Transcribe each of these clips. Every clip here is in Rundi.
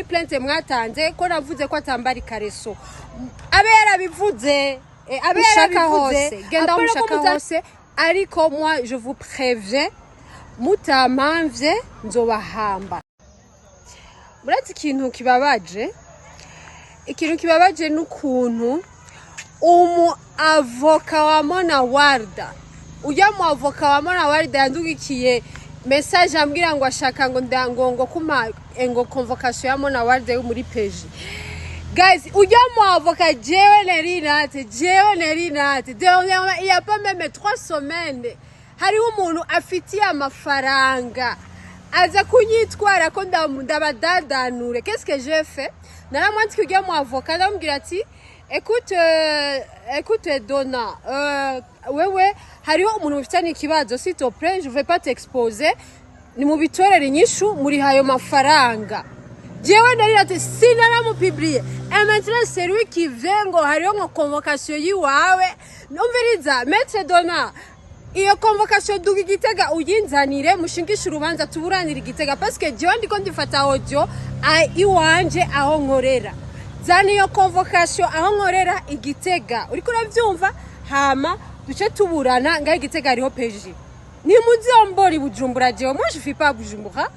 Muri plainte mwatanze ko navuze ko atambara ikareso, abe yarabivuze, abe Ushaka yarabivuze hose, genda aho Apana ko mushaka hose, ariko moi je vous préviens, mutamamvye nzobahamba. Murazi ikintu kibabaje? Ikintu kibabaje n'ukuntu umu avocat wa Mona Warda, ujya mu avocat wa Mona Warda yandugikiye message ambwira ngo ashaka ngo ndango ngo kuma ngo convocation ya Mona Warda yo muri PJ. Guys, ujya mu avocat, jewe nari nate, jewe nari nate dernièrement, il y a pas même 3 semaines, hariho umuntu afitiye amafaranga aza kunyitwara ko ndabadadanure. Qu'est-ce que j'ai fait? Naramwandikiye ujya mu avocat, ndamubwira ati: "Écoute, écoute Donna, wewe hariho umuntu mufitanye ikibazo, s'il te plaît, je vais pas t'exposer, ni mubitorere inyishu muri ayo mafaranga." Jewe nari ati sinaramupubliye. Et maintenant c'est lui qui vient ngo hariho ngo convocation yiwawe. Numviriza, maître Donna, iyo convocation duga Igitega uyinzanire, mushingishe urubanza, tuburanire Igitega, parce que jewe ndiko ndifata audio iwanje aho nkorera. Zana iyo convocation aho nkorera Igitega, uriko uravyumva? Hama duce tuburana ngaho Igitega, hariho PJ. Nimuzombora i Bujumbura. Jewe, moi je vis pas à Bujumbura,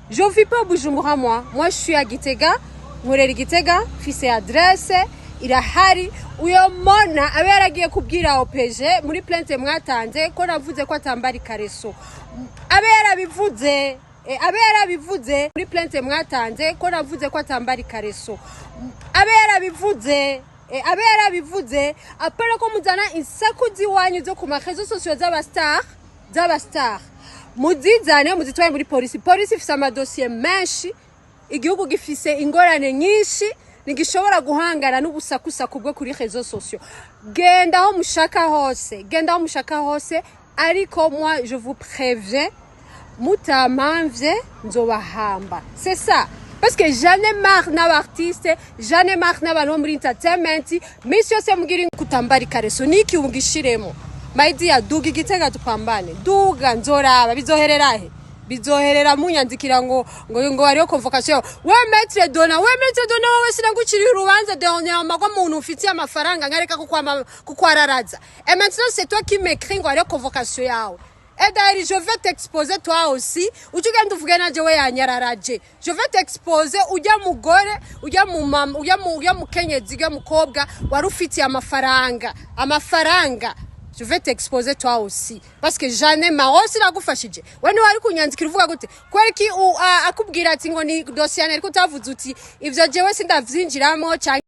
je vis pas à Bujumbura. Moi je suis à Gitega, nkorera Igitega, mfise adresse irahari. Uyo Mona abe yaragiye kubwira OPJ muri plainte mwatanze ko navuze ko atambara ikareso, abe yarabivuze, abe yarabivuze. Muri plainte mwatanze ko navuze ko atambara ikareso, abe yarabivuze, abe yarabivuze. Apana ko muzana insaku z'iwanyu zo ku ma réseaux sociaux z'aba star, z'aba star, muzizane muzitware muri polisi. Polisi ifise amadosiye menshi, igihugu gifise ingorane nyinshi, ntigishobora guhangana n'ubusakusaku bwo kuri réseaux sociaux. Genda aho mushaka hose, genda aho mushaka hose, ariko moi je vous préviens, mutamamvye nzobahamba. C'est ça, parce que j'en ai marre n'aba artiste, j'en ai marre n'abantu bo muri entertainment. Misi yose mugira kutambara ikareso niki ugishiremo. My dear, duga Igitega tupambane, duga nzoraba bizoherera he. Bizoherera munyandikira ngo hariho convocation. We maître Donna, we maître Donna, wowe sinaguciriye urubanza dernièrement ko umuntu ufitiye amafaranga nkareka kukwararaza? Et maintenant c'est toi qui m'écris ngo hariho convocation yawe. Et d'ailleurs, je vais t'exposer toi aussi. Ujye ugenda uvuge na jewe yanyararaje. Je vais t'exposer ujya mugore, ujya mu mama, ujya mukenyezi, ujya mukobwa wari ufitiye amafaranga. Amafaranga. Je vais t'exposer toi aussi. Parce que j'en ai marre, sinagufashije. We ni wari kunyandikira uvuga gute? Kubera iki akubwira ati ngo ni dossier ariko utavuze uti ivyo jewe sindavyinjiramo cyane.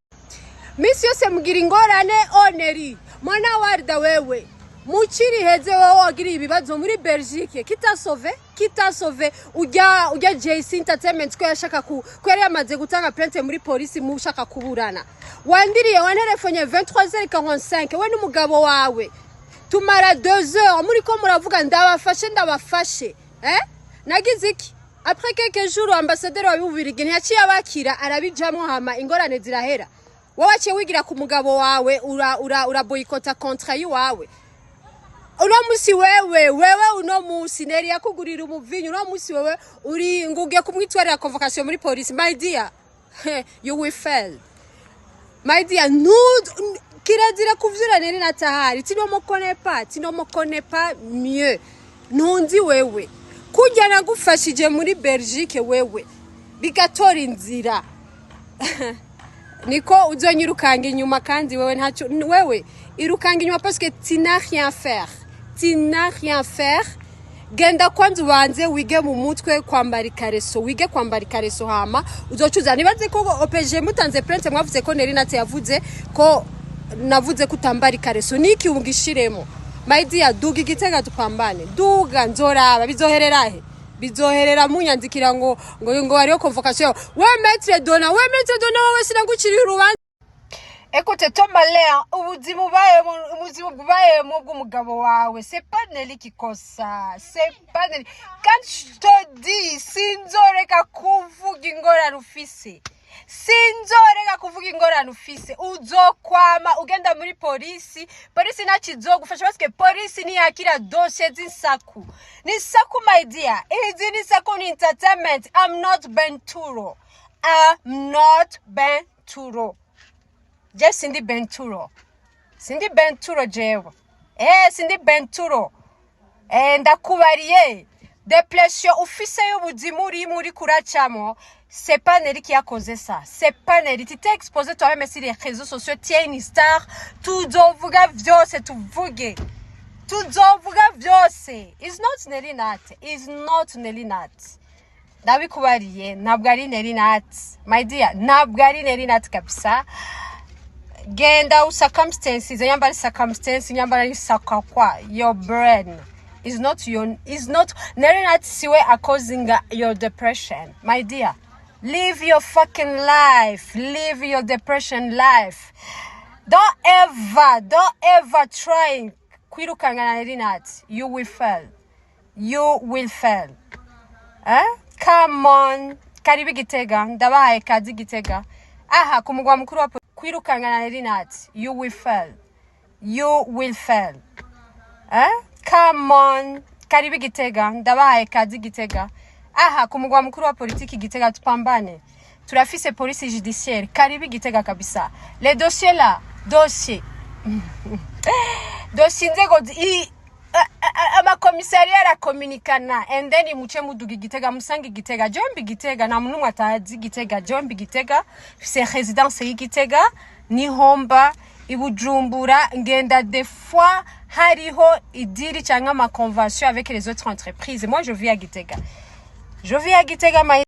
Misi yose mugira ingorane oneri. Mwana Warda, wewe mukiri heze, wowe wagiriye ibibazo muri Belgique, qui t'a sauvé? Qui t'a sauvé? Ujya JC Entertainment ko yashaka ko yari yamaze gutanga plainte muri polisi, mu ushaka kuburana, wandiriye wanterefonye 23h45, we n'umugabo wawe, tumara 2 heures muri ko muravuga ndabafashe, ndabafashe, eh? Nagize iki? Après quelques jours, ambassadeur wa Bubirigi ntiyaciye abakira, arabijamwo, hama ingorane zirahera. Wowe waciye wigira ku mugabo wawe, ura boyikota contrat yiwawe. Uno musi wewe uno musi neri yakugurira umuvinyu, uno musi wewe uri ngugiye kumwitwarira convocation muri polisi. My dear, you will fail, my dear. Ntu kirazira kuvyura neri natahari. Tu ne me connais pas, tu ne me connais pas mieux. Ntunzi wewe. Kurya nagufashije muri Belgique, wewe bigatora inzira, niko uzonyirukanga inyuma. Kandi wewe ntacyo, wewe irukanga inyuma parce que tu n'as rien faire, tu n'as rien faire. Genda kwanza ubanze wige mu mutwe kwambara ikareso, wige kwambara ikareso, hama uzocuza. Nibaze ko OPJ mutanze plainte mwavuze ko Neri Nate yavuze ko navuze ko utambara ikareso niki ugishiremo. My dear, duga Igitega tupambane, duga nzoraba bizoherera he. Bizoherera munyandikira ngo hariho convocation. We maître Donna, we maître Donna, wowe sinaguciriye urubanza. Écoute, Thomas, ubuzima ubayemo, ubuzima ubayemo bw'umugabo wawe, c'est pas Nelly kikosa, c'est pas Nelly. Quand je te dis, sinzoreka kuvuga ingorane ufise, sinzoreka kuvuga ingorane ufise. Uzokwama ugenda muri polisi, polisi ntacyo izogufasha parce que polisi ntiyakira dosiye z'insaku. Ni saku, my dear, izi ni saku, ni entertainment. I'm not Benturo. Am not Benturo. Je sindi Benturo, sindi Benturo jewe, sindi Benturo. Ndakubariye, dépression ufise y'ubuzima urimo uri kuracamo, c'est pas Nelly qui a causé ça. C'est pas Nelly. Tu t'es exposé toi-même sur les réseaux sociaux, tu es une star. Tuzovuga vyose, tuvuge, tuzovuga vyose. Is not Nelly Nat, is not Nelly Nat. Ndabikubariye, ntabwo ari Nelly Nat, my dear, ntabwo ari Nelly Nat kabisa. Genda u circumstances, nyamba ari circumstance, nyamba ari sakakwa, your brain is not your, is not Nelly Nat. Siwe causing your depression, my dear. Live your fucking life, live your depression life. Don't ever, don't ever try kwirukanga na Nelly Nat. You will fail, you will fail. Eh? Come on, karibu Gitega, ndabahaye kazi Gitega aha ku mugwa mukuru wa kwirukanga na Nelly Nat. You will fail, you will fail. Eh? Come on, karibu Gitega, ndabahaye kazi Gitega aha ku mugwa mukuru wa politiki Gitega. Tupambane, turafise police judiciaire. Karibu Gitega kabisa. Les dossiers là, dossier dossier, inzego amakomisariya arakominikana and then muce muduga Igitega, musange Igitega. Jombi Gitega, nta muntu n'umwe atazi Igitega. Jombi Gitega, c'est résidence y'Igitega, niho mba. I Bujumbura ngenda des fois hariho idiri cyangwa ama convention avec les autres entreprises. Moi, je vis à Gitega, je vis à Gitega, my